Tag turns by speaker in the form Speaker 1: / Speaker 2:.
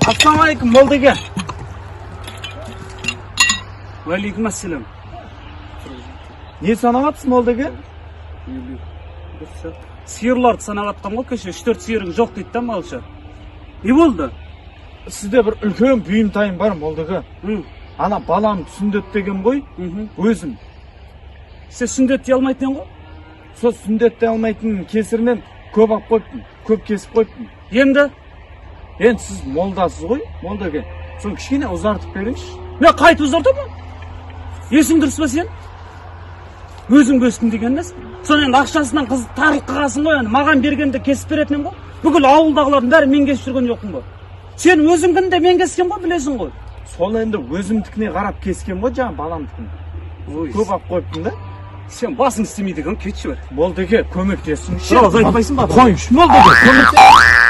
Speaker 1: Ассалаумағалейкум, молдеке.
Speaker 2: Уағалейкум ассалам.
Speaker 1: Не санап жатсыз, молдеке?
Speaker 2: Сиырларды санап жатқам ғой. Кеше үш төрт сиырың жоқ дейді да малшы. Не болды?
Speaker 1: Сізде бір үлкен бұйымтайым бар, молдеке. Ана балам сүндеттеген ғой. Өзім.
Speaker 2: Сен сүндеттей алмайтын едің ғой.
Speaker 1: Сол сүндеттей алмайтын кесірінен көп алып қойыппын, көп кесіп қойыппын.
Speaker 2: Енді?
Speaker 1: Енді сіз молдасыз ғой, молдеке, соны кішкене ұзартып беріңізші.
Speaker 2: Мен қайтып ұзартамын? Есің дұрыс па сен? Өзің өстім деген емес. Соны енді ақшасынан қыз тарлық қылғансың ғой. Енді маған бергенде кесіп беретін едім ғой. Бүкіл ауылдағылардың бәрі мен кесіп жүрген жоқпын ғой. Сен өзіңкін де мен кескен ғой, білесің ғой.
Speaker 1: Сол енді өзімдікіне қарап кескен ғой, жаңа баламдікін көп алып қойыппын да.
Speaker 2: Сен басың істемейді екен, кетші бері.
Speaker 1: Молдеке, көмектесіңізші.
Speaker 2: Бір ауыз айтпайсың ба?
Speaker 1: Қойыңызшы, молдеке, көмектес.